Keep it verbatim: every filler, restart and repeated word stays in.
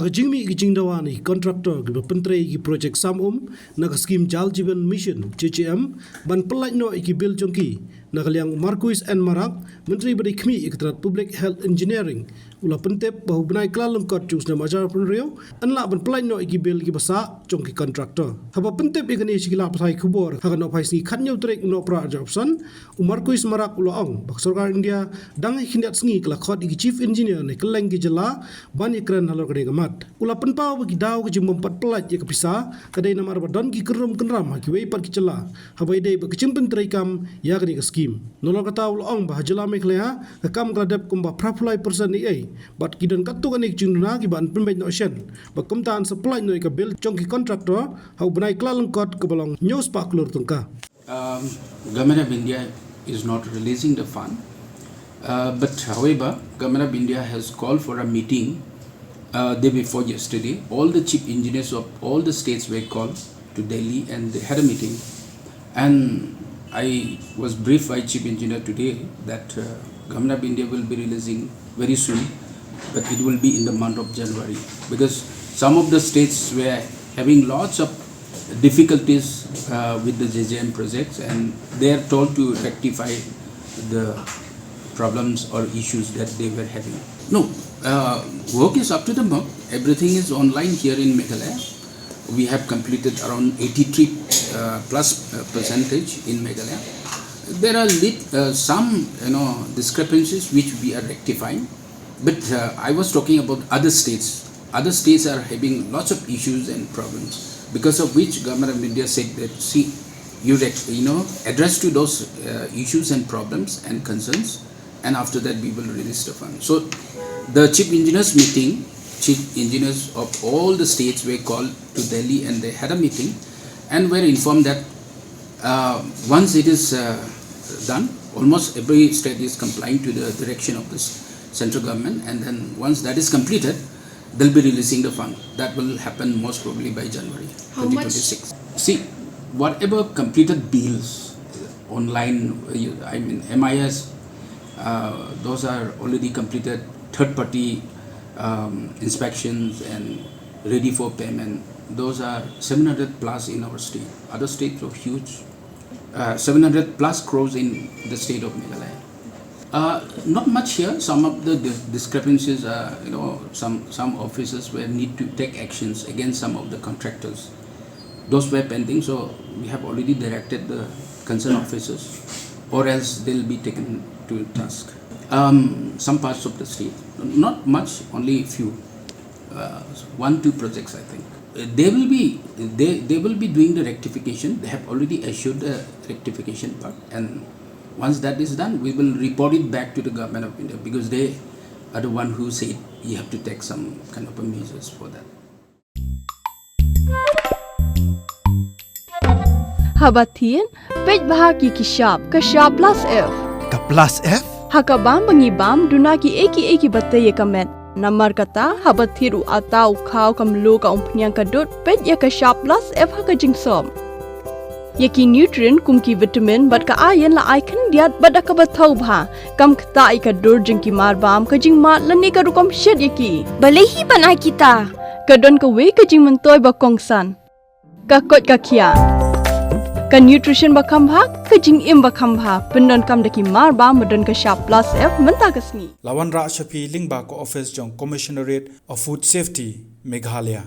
Ha ka jingmih ka jingdawa na ki contractor kiba pyntrei ïa ki projek sam um na ka skim Jal Jeevan Mission, J J M, ban pyllait noh ïa ki bill jong ki, na ka liang u Marcuise N Marak, Myntri ba dei khmih ïa ka tnat Public Health Engineering, u la pyntip ba ha u bnai Kyllalyngkot jong u snem ar hajar arphew hynriew yn lah ban pyllait noh ïa ki bill kiba sah jong ki contractor. Haba pyntip ïa kane sha ki lad pathai khubor ha ka nohphai sngi khathynñiew tarik u Nohprah ar hajar arphew san, u Marcuise Marak u la ong ba ka sorkar India dang ha ki khyndiat sngi ka la khot ïa ki chief engineer na kylleng ki jylla ban ïakren halor kane ka mat. U la pynpaw ba ki daw ka jingbym pat pyllait ïa ka pisa ka dei namar ba don ki kynrum kynram ha kiwei pat ki jylla haba ïadei bad ka jingpyntreikam ïa kane ka skim. Nalor kata u la ong ba ha jylla Meghalaya ka kam ka la dep kumba phra phew lai percent eiei, bad ki don katto katne ki jingduna kiba yn pynbeit noh shen, bad kumta yn sa pyllait noh ïa ka bill jong ki contractor ha u bnai Kyllalyngkot kaba long hynñiew spah klur tyngka. Um, Government of India is not releasing the fund. Uh, but however, Government of India has called for a meeting, uh, day before yesterday. All the chief engineers of all the states were called to Delhi and they had a meeting. And I was briefed by chief engineer today that, uh, Government of India will be releasing very soon, but it will be in the month of January because some of the states were having lots of difficulties, uh, with the J J M projects, and they are told to rectify the problems or issues that they were having. No, uh, work is up to the mark. Everything is online here in Meghalaya. We have completed around eighty-three, uh, plus, uh, percentage in Meghalaya. There are lit-, uh, some, you know, discrepancies which we are rectifying. But, uh, I was talking about other states. Other states are having lots of issues and problems, because of which Government of India said that, see, you rec-, you know, address to those, uh, issues and problems and concerns, and after that we will release the fund. So the chief engineers meeting, chief engineers of all the states were called to Delhi and they had a meeting and were informed that, uh, once it is, uh, done, almost every state is complying to the direction of this central government, and then once that is completed, they'll be releasing the fund. That will happen most probably by January How much? twenty twenty-six. See, whatever completed bills online, uh, you, I mean, M I S, uh, those are already completed, third party, um, inspections and ready for payment. Those are seven hundred plus in our state. Other states are huge. Uh, seven hundred plus crores in the state of Meghalaya. Uh, not much here. Some of the dis-, discrepancies are, you know, some, some officers were need to take actions against some of the contractors. Those were pending, so we have already directed the concerned officers, or else they'll be taken to task. Um, some parts of the state, not much, only few. Uh, one, two projects, I think. Uh, they will be, they, they will be doing the rectification. They have already assured the rectification part, and once that is done, we will report it back to the Government of India, because they are the one who said you have to take some kind of a measures for that. Haba thied, peit bha ki ki shap, ka shap plus F. Ka plus F? Ha ka bam ba ngi bam, duna ki ei ki ei kiba tei ïa ka met. Namar kata, haba thied u ata, u khaw, ka mluh, ka umphniang, ka dud, peit ïa ka shap plus F ha ka jingsop. Ïa ki nutrient kum ki vitamin bad ka iron la ai khyndiat bad da kaba thaw bha. Kam ktah ïa ka dur jong ki mar bam, ka jingmad lane ka rukom shet ïa ki. Balei hi ban ai kita? Ka don kawei ka jingmyntoi ba kongsan. Ka koit ka khiah. Ka nutrition ba kham bha, ka jingim ba kham bha. Pyndonkam da ki mar bam ba don ka shap plus F mynta ka sngi. La wanrah sha phi lyngba ka office jong Commissionerate of Food Safety, Meghalaya.